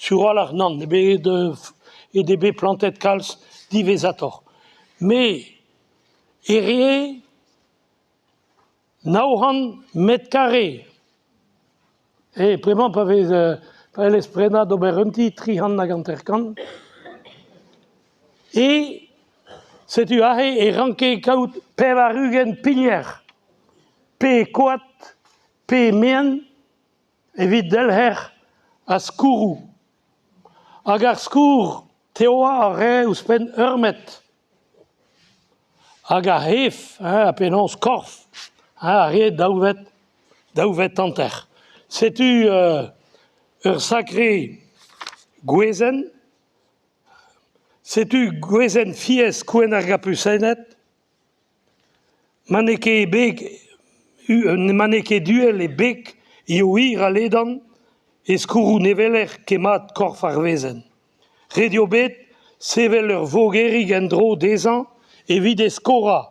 Sur a-walc'h nann, eo bet eo bet plantet kalz diwezhatoc'h. Met e reer 900 metr karrez. E bremañ pa vez pa c'hellez prenañ d'ober un ti 350 e setu aze e ranke kaout 80 pilier pe koad pe maen evit delc'her ar skourroù. Hag ar skourr teoañ a rae ouzhpenn ur metr. Hag ar c'hef, ha penaos korf, a rae daou vet, daou vet hanter. Setu ur sakre gwezenn, setu gwezenn fiez kouent ar Gapusined. Ma n'eo ket e beg ma n'eo ket uhel e beg eo hir ha ledan e skourroù ne weler ket mat korf ar wezenn. Ret eo bet sevel ur vogerig en-dro dezhañ evit e skorañ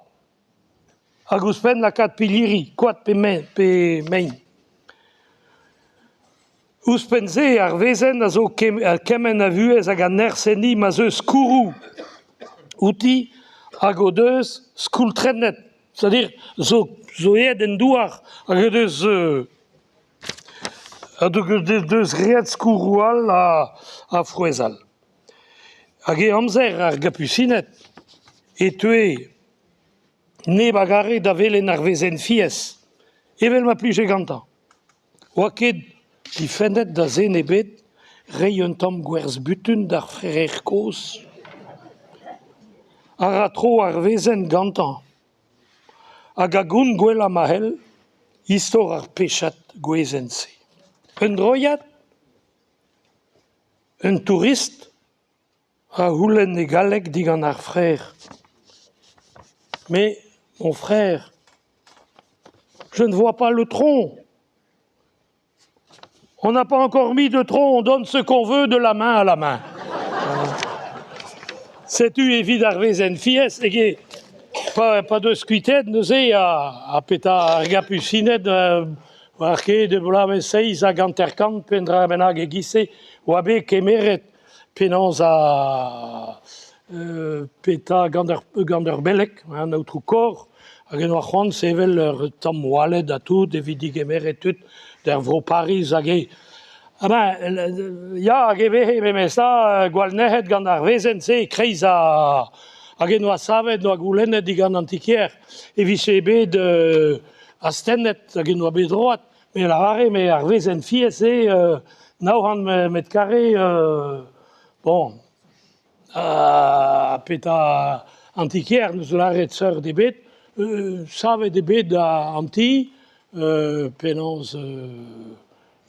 hag ouzhpenn lakaat piliri, koad pe mein. Ouzhpenn-se, ar wezenn a zo kement a vuhez hag a nerzh enni ma'z eus skourroù outi hag o deus skoultrennet, c'est-à-dire zo zo aet en douar hag o deus hag o deus graet skourroù all ha frouezh all. Hag e amzer ar gapusined e teue neb a gare da welet ar wezenn fiez, evel ma plije gantañ. 'Oa ket difennet da zen ebet reiñ un tamm gwerzh-butun d'ar frerer kozh a ra tro ar wezenn gantañ hag a gont gwellañ ma c'hell istor ar pechad gwezenn-se. Un droiad, un tourist A c'houlenn e galleg digant ar frer. Mais, mon frère, je ne vois pas le tronc. On n'a pas encore mis de tronc, on donne ce qu'on veut de la main à la main. Setu evit ar wezenn fiez eo pa, pa deus kuitaet neuze ha, ha petra ar gapusined war ket e bloavezh seizh hag hanter-kant pe un dra bennak e-giz-se oa bet kemeret Penaos a petra gant ur gant ur beleg, an aotrou Korr, hag en doa c'hoant sevel ur tamm oaled ha tout evit degemeret tud d'ar vro Pariz hag e Ah ben ya hag e veze memes tra gwall nec'het gant ar wezenn-se e-kreiz ar hag en doa savet, en doa goulennet digant an ti-kêr e vije bet astennet hag en doa bet droad. Me a lavare, me ar wezenn fiez-se, 900 metr karrez, bon, ha petra an ti-kêr n'eus lâret seurt ebet, savet eo bet an ti, penaos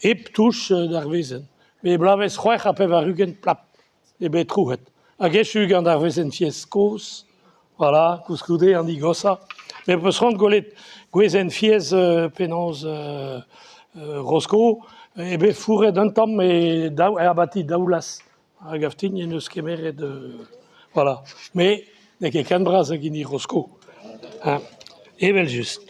hep touch d'ar wezenn. Met bloavezh 86 plap. eo bet trouc'het. Hag echu gant ar wezenn-fiez kozh, voilà, koulskoude an digoshañ. Me 'peus c'hoant gwelet gwezenn-fiez penaos Rosko eo bet fourret un tamm e daou e abati Daoulaz. A gav din en deus kemeret voilà. Met n'eo ket ken bras hag hini Rosko, hein, evel-just.